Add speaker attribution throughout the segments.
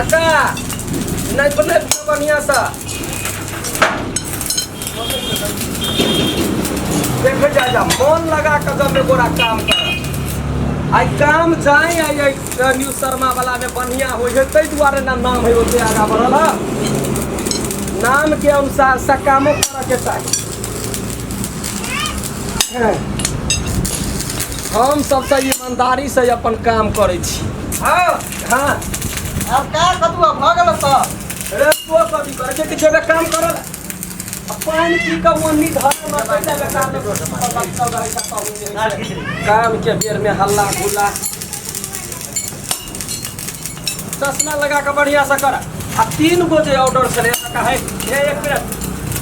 Speaker 1: काका नहीं बने बढ़िया सा देखे जा जा मन लगा के जब गोरा काम कर आई काम जाए आई आई न्यूज शर्मा वाला में बढ़िया होइ है ताहि दुआरे ना नाम है ओते आगा बढ़ल है। नाम के अनुसार से कामो करे के चाही। हैं। हम सबसे ईमानदारी से अपन काम करै छी।
Speaker 2: हाँ।
Speaker 1: हाँ।
Speaker 2: आब का कदुआ भऽ गेल सब?
Speaker 1: रे तो कभी करे छै किछु एबे काम करल आ पानि पी कऽ ओन्नी धर में बैठल बेटा में बैठल रहै छै तहु जे होइ छै। काम के बेर में हल्ला गुल्ला। चश्मा लगा कऽ बढ़िया से कर। आ 3 गो जे ऑर्डर छलै कहे हे एक मिनट,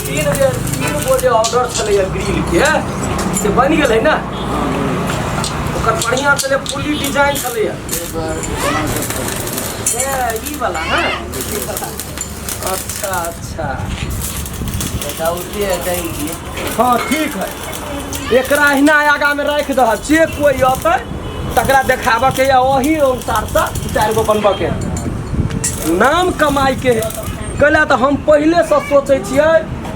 Speaker 1: 3 गो जे ऑर्डर छलै ग्रिल के से बनि गेलै ने? ओकर बढ़िया छलै, फुली डिजाइन छलै। ए ई वाला? हाँ, अच्छा अच्छा। हाँ ठीक है, एकरा अहिना आगा में राखि दह, जे कोई अतै तकरा देखाबऽ के या ओही अनुसार से 4 गो बनबऽ के, नाम कमाई के है। कैला तऽ हम पहिले से सोचै छियै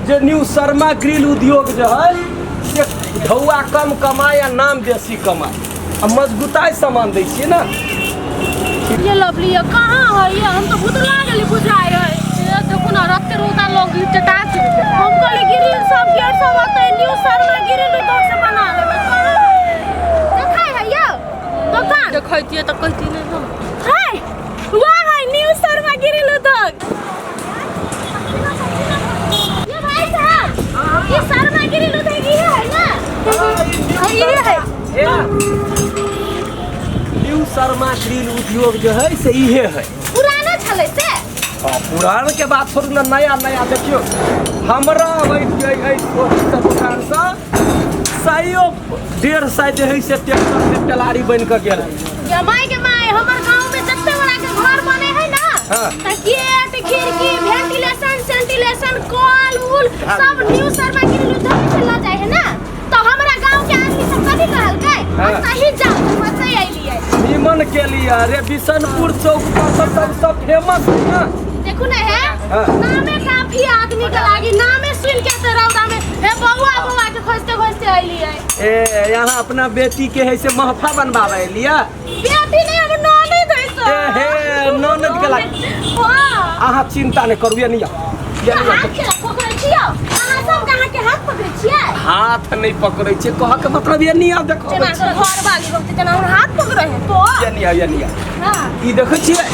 Speaker 1: जे न्यू शर्मा ग्रिल उद्योग जे है से ढौआ कम कमाए आ नाम बेसी कमाए आ मजबूताई सामान दै छियै ने।
Speaker 3: ये लवली ये कहाँ है? ये हम तो भुतला गेली बुझाय है। ये देखो ना, रत्ते रोता लोग चटा के हम कहली ग्रिल सब गेट सब होते न्यू शर्मा ग्रिल उद्योग से बना लेबै। कहाँ देखाय है यो दोकान?
Speaker 4: देखैतियै तऽ कहती नहि हम।
Speaker 3: हाय वाह है न्यू शर्मा ग्रिल उद्योग। ये भाई साहब, ये शर्मा ग्रिल उद्योग ये है ना? हाँ, ये है।
Speaker 1: न्यू शर्मा ग्रिल उद्योग जो है से इहे है।
Speaker 3: पुराना छलै से?
Speaker 1: हाँ, पुरान के बात छोड़ू ना, नया नया देखियो। हमरा अबै दुकानसँ सैयो 150 जे है से ट्रैक्टर से टेलारी बनि कऽ गेल है।
Speaker 3: ये my के my, हमर गांव में जत्ते बड़ा के घर बने है ना, त गेट खिड़की वेंटिलेशन सेंटिलेशन कल उल सब न्यू शर्मा ग्रिल उद्योग से ल जाय है ना, तो हमरा गांव के आदमी सब कथी कहलकै?
Speaker 1: हाँ।
Speaker 3: सही जाओ मसे अइलियै।
Speaker 1: निमन के लिए अरे बिशनपुर चौक पर सब सबसँ फेमस है ना।
Speaker 3: देखू ना है,
Speaker 1: हाँ।
Speaker 3: नामे काफी आदमी के लागी, नामे सुन के तो रौदा में हे बउआ बउआ के खोजते खोजते अइलियै।
Speaker 1: ए यहाँ अपना बेटी के है से महफा बनवावे लिया।
Speaker 3: बेटी नहीं, हम ननद है सर।
Speaker 1: ए हे ननद के लागी।
Speaker 3: हाँ।
Speaker 1: अहाँ चिंता नहीं करू, ये नहीं आओ, ये नहीं आओ।
Speaker 3: हाथ के पकड़ै छियै अहाँ सब? अहाँ के हाथ पकड़ै छियै?
Speaker 1: हाथ नहीं पकड़ै छियै, कह के मतलब ये नहीं आओ देखो।
Speaker 3: जेना घर वाली होते तेना हम हाथ पकड़ै है तो।
Speaker 1: ये नहीं आओ, ये नहीं आओ।
Speaker 3: हाँ।
Speaker 1: ई देखै छियै?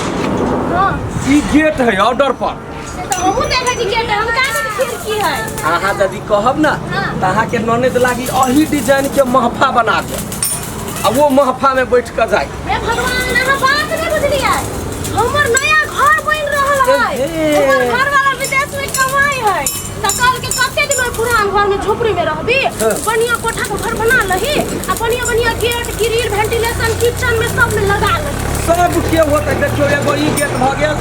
Speaker 3: हाँ।
Speaker 1: ई गेट है ऑर्डर पर।
Speaker 3: से तऽ हमहूँ देखै छी गेट, हम का कहै खिड़की है।
Speaker 1: अहाँ यदि कहब ना
Speaker 3: हाँ।
Speaker 1: तऽ अहाँके ननद लागी अही डिजाइन के महफा बना के आ वो महफा में बैठ के जाए।
Speaker 3: हे भगवान, अहाँ बात नहीं बुझलियै, हमर नया घर बनि रहल है।
Speaker 1: हे।
Speaker 3: हमर घर वाला विदेश में कमाई है, तऽ कहल के कते दिन ओहि पुरान घर में झोपड़ी में रहबी,
Speaker 1: हाँ।
Speaker 3: बढ़िया कोठा के घर बना लही आ बढ़िया बढ़िया गेट ग्रिल वेंटिलेशन किचन में सब में लगा लही।
Speaker 1: सब के होतै। देखियौ, एगो ई गेट भऽ गेल,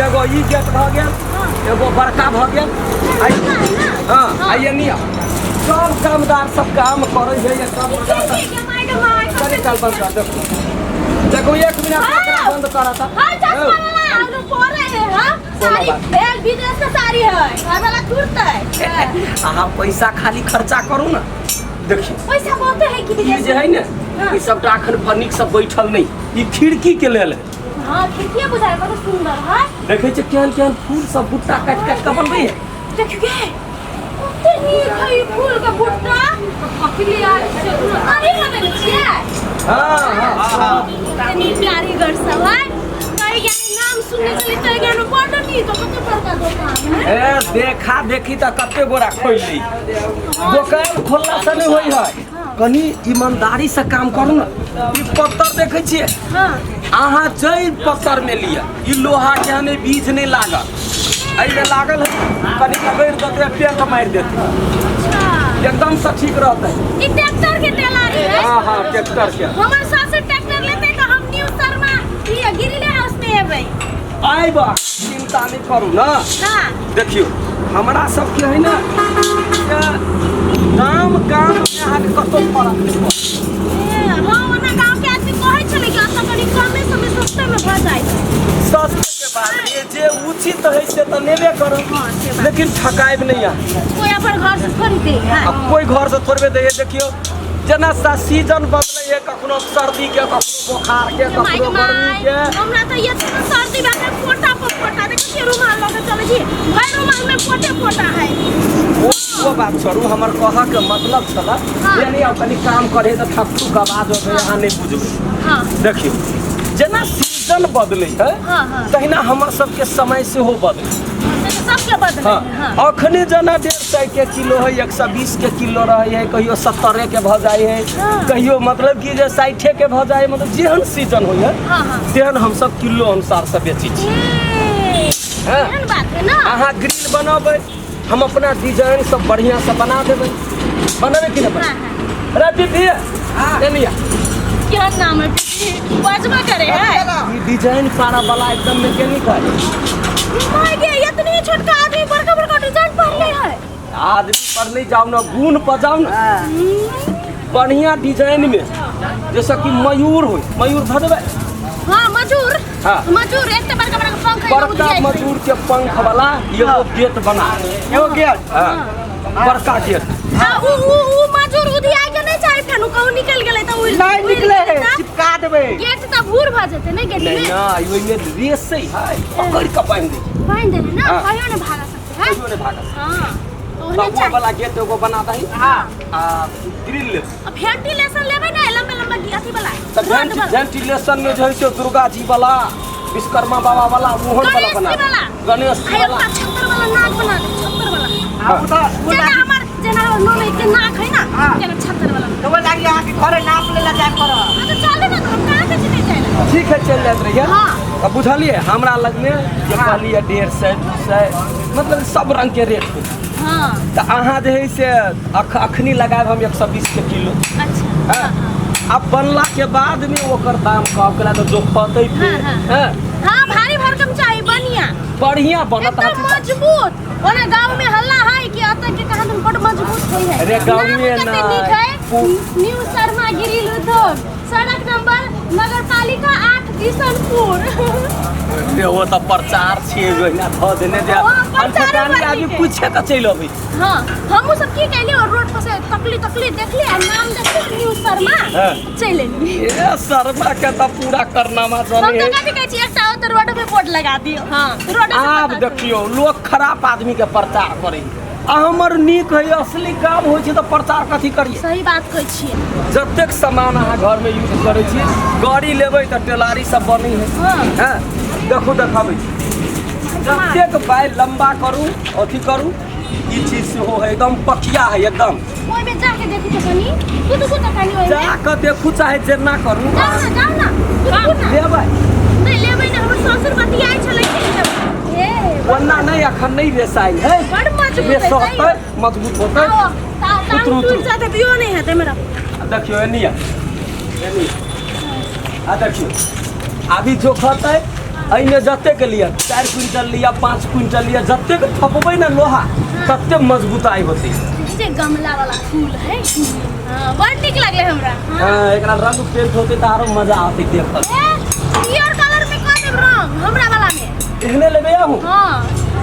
Speaker 1: एगो ई गेट भऽ गेल, एगो बड़का भऽ गेल।
Speaker 3: है ना?
Speaker 1: हाँ, आइए नहीं आओ। सब कामदार सब काम करै है ये सब।
Speaker 3: खिड़की के my के my.
Speaker 1: कनी काल बंद कर, देखो देखो, एक मिनट ओकरा बंद करता।
Speaker 3: हाँ, चश्मा वाला हम लोग पढ़ रहे हैं। हाँ, साड़ी
Speaker 1: बात।
Speaker 3: एक विदेश का साड़ी है, घर वाला तुरते।
Speaker 1: अहाँ पैसा खाली खर्चा करू ना, देखिए।
Speaker 3: पैसा बहुते है कि
Speaker 1: ई
Speaker 3: विदेश
Speaker 1: जे है ने,
Speaker 3: हाँ।
Speaker 1: ई सबटा अखन फनिक सब बैठल नहीं, ई खिड़की के लेल है।
Speaker 3: हाँ, खिड़की बुझाए बड़ सुंदर है।
Speaker 1: देखै छियै केहन केहन फूल सब बुट्टा काटि काटि कऽ बनबै है।
Speaker 3: देखियो गे, कते नीक है ई फूल के बुट्टा। कथी ले आयल छै? अभी लगेने छियै?
Speaker 1: हाँ हाँ
Speaker 2: हाँ।
Speaker 3: कते नीक कारीगर सब है। कई ज्ञान नाम सुनने छली तै ज्ञान बड़ नीक, कते बड़का दोकान है।
Speaker 1: ए देखा देखी तऽ कते गोरा खोलि ली दोकान। खोलला से नहीं होइ है, कनी ईमानदारी से काम करू ना। ई पत्थर देखै छियै?
Speaker 3: हाँ।
Speaker 1: अहाँ जै पत्थर में लिअ, ई लोहा के हमें बीज नहीं लागल, एहिमे लागल है कनी रगड़ि देतै, पेंट मारि देतै।
Speaker 3: अच्छा।
Speaker 1: एकदम से ठीक रहतै।
Speaker 3: ई ट्रैक्टर के टेलारी है?
Speaker 1: हाँ हाँ, ट्रैक्टर के।
Speaker 3: हमर सासुर ट्रैक्टर लेतै तऽ हम न्यू शर्मा ई गिरिले हाउस में एबै।
Speaker 1: आइब, चिंता नहीं करू ना।
Speaker 3: हाँ।
Speaker 1: देखियौ, हमरा सबके है ना से दाम काम में अहाँके कतौ फरक नहि पड़त।
Speaker 3: ए, हाँ, ओना गाँव के आदमी कहै छलै कि एतऽ कनि कमे समय सस्ते में भऽ जाइ छै।
Speaker 1: सस्ते के बात लेकिन ठकायब नहीं अहाँ।
Speaker 3: कोई अपन घर से थोड़ी दे है।
Speaker 1: आ कोई घर से थोड़बे दैए। देखियौ जेना सीजन बदलै है, कखनो सर्दी के, कखनो बोखार के,
Speaker 3: माय
Speaker 1: कखनो गर्मी
Speaker 3: माय
Speaker 1: के।
Speaker 3: हमरा तऽ ये सर्दी भए गेल, फोटा पर फोटा देखै छियै, रुमाल लऽ के चलै छी, भरि रुमाल में फोटे फोटा है।
Speaker 1: ओ बात छोड़ू, हमर कहऽ के मतलब छल यानी आब कनि काम करे तऽ ठक ठुक आवाज अबै, अहाँ नहि बुझबै। देखियौ जेना सीजन बदलै है
Speaker 3: हाँ, हाँ।
Speaker 1: तहिना हमर सबके समय सेहो बदलै।
Speaker 3: से तऽ सबके बदलै।
Speaker 1: हाँ। अखने जेना 150 के किलो है, 120 के किलो रहै है, कहियो 70 के भऽ जाइ है, कहियो मतलब कि जे 60 के भऽ जाइ है, मतलब जेहन सीजन होइ है
Speaker 3: हाँ, हाँ।
Speaker 1: तेहन हमसब किलो अनुसार से बेचै छी।
Speaker 3: ए,
Speaker 1: हाँ।
Speaker 3: एहन बात है ना।
Speaker 1: अहाँ ग्रिल बनबै, हम अपना डिजाइन सब बढ़िया से बना देबै। बनेबै कि नहि?
Speaker 3: हाँ, हाँ।
Speaker 1: रे दीदी, एनी आ।
Speaker 3: क्या नाम है? बजबा करे है।
Speaker 1: ई डिजाइन पारा वाला एकदम मैकेनिक है।
Speaker 3: My गे, इतनी छोटका आदमी बड़का बड़का डिजाइन पढ़ले है।
Speaker 1: आदमी पर नहीं जाओ ना, गुण पर जाओ ना। बढ़िया डिजाइन में जैसा कि मयूर हो, मयूर भऽ देबै।
Speaker 3: हाँ, मजूर।
Speaker 1: हाँ।
Speaker 3: मजूर एक तो बड़का बड़का पंख है।
Speaker 1: बड़का मजूर के पंख वाला एगो गेट बना।
Speaker 2: एगो गेट।
Speaker 1: हाँ, बड़का गेट।
Speaker 3: हाँ, उ उ उ मजूर उधियाय के नहीं चाहे, फेनु कहूँ निकल गेलै तऽ उड़ि
Speaker 2: नहीं
Speaker 3: उड़ि
Speaker 2: निकले
Speaker 3: गेलै
Speaker 2: है,
Speaker 3: तऽ
Speaker 2: चिपका देबै।
Speaker 3: गेट तऽ भूर भऽ जेतै ने गेट
Speaker 1: नहीं
Speaker 3: में।
Speaker 1: ना, ओहिमे रेस है, पकड़ के बान्हि दै छै।
Speaker 3: बान्हि देबै ना।
Speaker 1: हाँ।
Speaker 3: कहियो नहीं भागा सकते है।
Speaker 1: कहियो नहि भागत।
Speaker 3: हाँ, तो
Speaker 1: तऽ
Speaker 3: ओहने
Speaker 1: ओ
Speaker 3: चाही।
Speaker 1: वाला गेट एगो बना दही।
Speaker 2: हाँ।
Speaker 1: आ ग्रिल लेबै।
Speaker 3: आ वेंटिलेशन लेबै ने, लंबा लंबा अथी वाला,
Speaker 1: तऽ
Speaker 3: रोड वाला।
Speaker 1: वेंटिलेशन में जे है से दुर्गा जी वाला, विश्वकर्मा बाबा वाला, ओहन वाला
Speaker 3: गणेश
Speaker 1: बना
Speaker 3: जी वाला।
Speaker 1: गणेश जी
Speaker 3: आ
Speaker 1: वाला।
Speaker 3: एकटा छत्तर वाला नाक बना दे, छत्तर वाला।
Speaker 2: हाँ, उ तऽ उ
Speaker 3: जेना
Speaker 2: लागी।
Speaker 3: हमर जेना हमर ननैद के नाक है ना,
Speaker 2: हाँ।
Speaker 3: तेना छत्तर वाला।
Speaker 2: तऽ ओ लागी अहाँके घरे नाप लेला जाय पड़त।
Speaker 3: हाँ, तऽ चलू ने, तऽ हम कहाँ के छिकै जाय ला?
Speaker 1: ठीक है, चलि जाइत रहियै।
Speaker 3: हाँ।
Speaker 1: तऽ बुझलियै हमरा लगमे जे कहलियै 150 200, मतलब सब रंग के रेट होइ।
Speaker 3: हाँ।
Speaker 1: तऽ अहाँ जे है से अखनी लगायब हम 120 के किलो।
Speaker 3: अच्छा।
Speaker 1: हाँ। अब बनला के बाद में ओकर दाम कहब केला तऽ जो खतै फेर।
Speaker 3: हाँ,
Speaker 1: हाँ।
Speaker 3: हाँ, भारी भरकम चाही, बढ़िया।
Speaker 1: बढ़िया बनत।
Speaker 3: एकदम मजबूत। ओना गांव में हल्ला है कि अतः के कहाँ बड़ मजबूत होई है।
Speaker 1: अरे गांव
Speaker 3: नाम
Speaker 1: में
Speaker 3: कते
Speaker 1: ना।
Speaker 3: नीक है, न्यू शर्मा गिरिल उद्योग, सड़क नंबर नगर पालिका 8 किशनपुर।
Speaker 1: रे ओ तऽ प्रचार छियै, ओहिना धऽ देने जे
Speaker 3: ओ, प्रचारो
Speaker 1: अनठकानी
Speaker 3: बड़
Speaker 1: आदमी
Speaker 3: नीक है।
Speaker 1: पूछे तऽ चलि अबै।
Speaker 3: हाँ, हमहूँ सब की कैली और रोड पर से तकली तकली देखली आ नाम देखली न्यू शर्मा, चलि एली।
Speaker 1: ए शर्मा के तऽ पूरा करनामा
Speaker 3: हम
Speaker 1: जने
Speaker 3: तऽ
Speaker 1: है।
Speaker 3: कथी कहै छी, एकटा ओतऽ रोड पे बोर्ड लगा दियौ। हाँ, रोड से
Speaker 1: आब
Speaker 3: पता चलत।
Speaker 1: देखियौ लोक खराब आदमी के प्रचार करै, आ हमर नीक है, असली काम होइ छै तऽ प्रचार कथी करियै?
Speaker 3: सही बात कहै छियै।
Speaker 1: जतेक सामान अहाँ घरमे यूज करै छी, गाड़ी लेबै तऽ टेलारी सब बनै है।
Speaker 3: हाँ।
Speaker 1: हँ, देखू देखाबै छी, जतेक पाइ लम्बा करू अथी करू, ई चीज सेहो है, एकदम पकिया है एकदम।
Speaker 3: ओहिमे जाके देखू तऽ कनी कुदू कुदू कनी ओहिमे
Speaker 1: जा कऽ देखू चाहे जेना करू।
Speaker 3: जाउ ने, जाउ ने, कुदू ने।
Speaker 1: लेबै?
Speaker 3: नहि लेबै ने, हमर ससुर बतियाइ छलै कि हे।
Speaker 1: ओना नहि, अखन नहि रेसाइ है।
Speaker 3: बड़ मजबूत है।
Speaker 1: रेस होतै, मजबूत होतै।
Speaker 3: आओ, टांग
Speaker 1: उतरू,
Speaker 3: टूटि
Speaker 1: उतरू।
Speaker 3: जाते तऽ नहि हेतै मेरा।
Speaker 1: आ देखियौ एनी आ, एनी आ देखियौ, अभी जो खतै एहिमे जतेक लिअ, 4 क्विंटल लिअ, 5 क्विंटल लिअ, जतेक थपबै ने लोहा तते मजबूताई होतै।
Speaker 3: जे गमला वाला फूल है, हाँ, बड़ नीक लागलै हमरा। हाँ।
Speaker 1: हाँ, एकरा रंग पेंट होतै तऽ आरो मजा आतै देखल।
Speaker 3: ए, पियर कलर में कऽ देब रंग हमरा वाला में।
Speaker 1: एहने लेबै अहूँ?
Speaker 3: हाँ,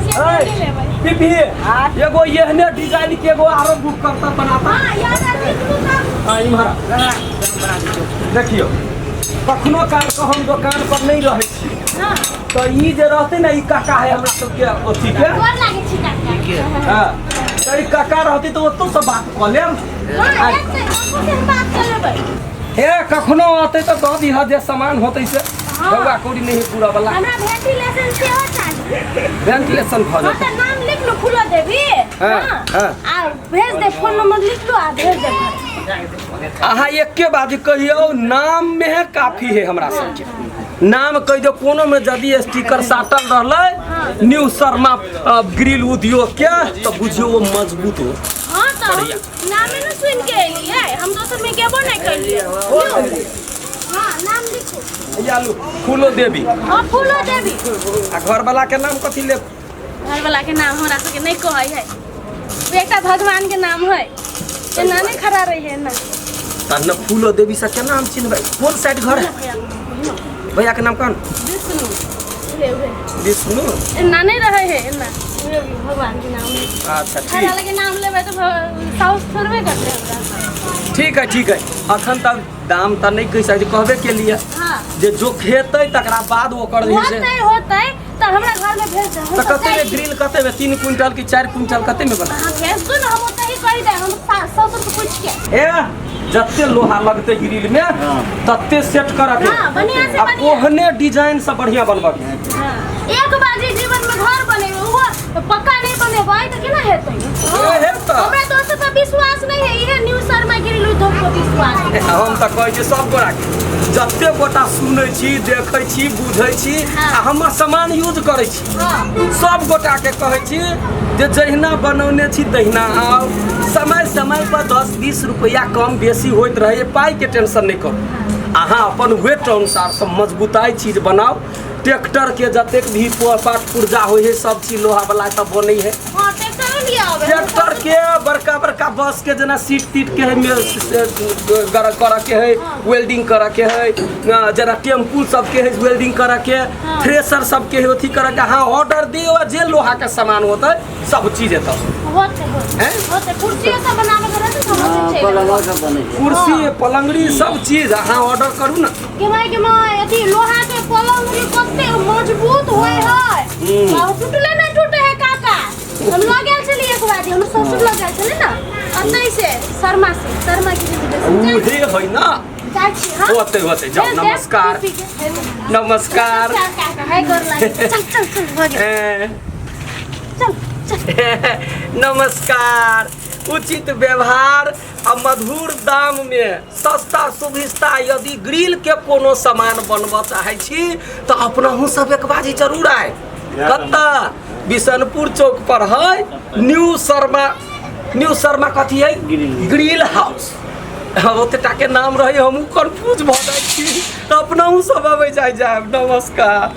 Speaker 3: से
Speaker 1: ऐ,
Speaker 3: नहि लेबै।
Speaker 1: पीपी, एगो एहने डिजाइन के एगो आरो बुक करता बनाता।
Speaker 3: हाँ, याद आ लिखलू तब।
Speaker 1: हाँ, इम्हर आ। देखियौ कखनो काल के हम दोकान पर नहि रहै छी,
Speaker 3: हाँ।
Speaker 1: तऽ ई जे रहतै ने, ई काका है हमरा सबके अथी के।
Speaker 3: गोर लागै छी काका।
Speaker 1: हाँ, तऽ ई काका रहतै तऽ ओतौ से बात कऽ लेब।
Speaker 3: हाँ, एक से ओकरो से हम बात कऽ लेबै।
Speaker 1: हे, कखनो अतै तऽ दऽ दिहऽ जे सामान होतै से।
Speaker 3: हाँ।
Speaker 1: बौआ कौड़ी नहीं पूरा वाला।
Speaker 3: हमरा वेंटिलेशन सेहो चाही।
Speaker 1: वेंटिलेशन भऽ
Speaker 3: हाँ,
Speaker 1: जेतै।
Speaker 3: तऽ नाम लिख लो फूलो देवी।
Speaker 1: हाँ, हाँ।
Speaker 3: आ भेज दे, फोन नंबर लिख लो आ भेज दे।
Speaker 1: अहाँ एके बात कहियौ, नाम में है काफी है हमरा सबके, नाम कहि दियौ। कोनो में यदि स्टिकर साटल रहलै न्यू शर्मा ग्रिल उद्योग के, तऽ बुझियौ ओ मजबूत हो।
Speaker 3: हाँ, तऽ हम नामे ने सुनि के एलियै, हम दोसर में गेबो नहि केलियै। हाँ, नाम लिखू।
Speaker 1: आलू फूलो देवी।
Speaker 3: हाँ, फूलो देवी।
Speaker 1: आ घरवाला के नाम कथी लेब?
Speaker 3: घर वाला के नाम हमरा सबके नहि कहै है, ओ एकटा भगवान के नाम है, एना नहि खड़ा रही है ना।
Speaker 1: तहन फूलो देवी से केना हम चिन्हबै? कोन साइड घर है?
Speaker 3: भैया,
Speaker 1: भैया के नाम कौन?
Speaker 3: विष्णु, उहे उहे।
Speaker 1: विष्णु।
Speaker 3: एना नहि रहै है एना। भगवान के नाम
Speaker 1: अच्छा
Speaker 3: हमरा
Speaker 1: ठीक।
Speaker 3: लगे नाम लेबै तऽ साउस थोड़बे करतै हमरा।
Speaker 1: ठीक है, ठीक है। अखन तक दाम तऽ नहि कहि सकै छी, कहबे के लिए
Speaker 3: हाँ।
Speaker 1: जे जो खेतै तकरा बाद ओकर जे है से
Speaker 3: होतै होतै तऽ हमरा घर में भेज दे। हम
Speaker 1: तऽ
Speaker 3: सब
Speaker 1: कते
Speaker 3: जाइ
Speaker 1: में
Speaker 3: छी।
Speaker 1: ग्रिल कते में 3 क्विंटल की 4 क्विंटल कते में बना?
Speaker 3: अहाँ भेज दू ना, हम ओतै ही कहि दे, हम ससुर के पूछ के।
Speaker 1: ए जते लोहा लगतै ग्रिल में तते सेट करऽ के।
Speaker 3: हाँ, बढ़िया से
Speaker 1: आ
Speaker 3: बढ़िया।
Speaker 1: ओहने डिजाइन से बढ़िया बनबऽ के।
Speaker 3: हाँ। एक बार जे जीवन में घर बनेबै उहो पक्का नहीं बनेबै तऽ केना हेतै?
Speaker 1: ए, हेतै।
Speaker 3: हमरा दोस्त पर विश्वास नहीं है, इहे न्यूज शर्मा गिरिल उद्योग पर विश्वास है।
Speaker 1: हम तऽ कहै छी सब गोटा के, जते गोटा सुनै छी देखै छी बुझै छी
Speaker 3: हाँ।
Speaker 1: आ हमर सामान यूज करै छी,
Speaker 3: हाँ।
Speaker 1: सब गोटा के कहै छी जे जहिना बनौने छी तहिना आउ। समय समय पर 10-20 रुपैआ कम बेसी होइत रहै, पाइके टेंशन नहि करू। अहाँ अपन वेट अनुसार सब मजबूताई चीज बनाउ। ट्रैक्टर के जतेक भी पार्ट पुर्जा होइ है सब चीज लोहा वाला सब बनै है।
Speaker 3: हाँ, ट्रैक्टरो लिया आबै।
Speaker 1: ट्रैक्टर के बड़का बड़का बस के जेना सीट तीट के है, करऽ के है, वेल्डिंग करऽ के है, जेना टेम्पू सबके है वेल्डिंग करऽ के, थ्रेसर सबके है अथी करऽ के। हाँ, ऑर्डर दियौ आ जे लोहा के सामान होतै सब चीज एतऽ।
Speaker 3: होतै, होतै।
Speaker 1: हैं?
Speaker 3: होतै। कुर्सियो सब बनाबे के रहतै तऽ
Speaker 2: हाँ,
Speaker 3: होतै।
Speaker 2: पलंगो सब बनै छै।
Speaker 1: कुर्सी पलंगड़ी सब चीज अहाँ ऑर्डर करू ना।
Speaker 3: के भाई के माँ अथी लोहा के पलंग कते मजबूत होय है, आ टूटले नहीं टूटे है काका। हम लग गेल छली एक बार, हमर ससुर लग गेल छली ना अतै से शर्मा से, शर्मा के जे
Speaker 1: उहे है ना।
Speaker 3: जाइ छी। हां,
Speaker 1: होतै होतै, जाउ।
Speaker 3: भेज देब,
Speaker 1: नमस्कार।
Speaker 3: पी के।
Speaker 1: नमस्कार।
Speaker 3: नमस्कार काका, है गोर लागे। चल चल चल, भऽ गेल।
Speaker 1: ए,
Speaker 3: चल चल।
Speaker 1: नमस्कार। उचित व्यवहार आ मधुर दाम में सस्ता सुभिस्ता यदि ग्रिल के कोनो सामान बनबऽ चाहै छी तऽ अपनहु सब एक बाजी जरूर आए। कतऽ? बिशनपुर चौक पर है न्यू शर्मा, न्यू शर्मा कथी है?
Speaker 2: ग्रिल।
Speaker 1: Grill house. हाँ, ओते टा के नाम रहे, हमहूँ कन्फ्यूज भऽ जाइ छी। तऽ अपनहु सब अबै जाइ जायब। नमस्कार।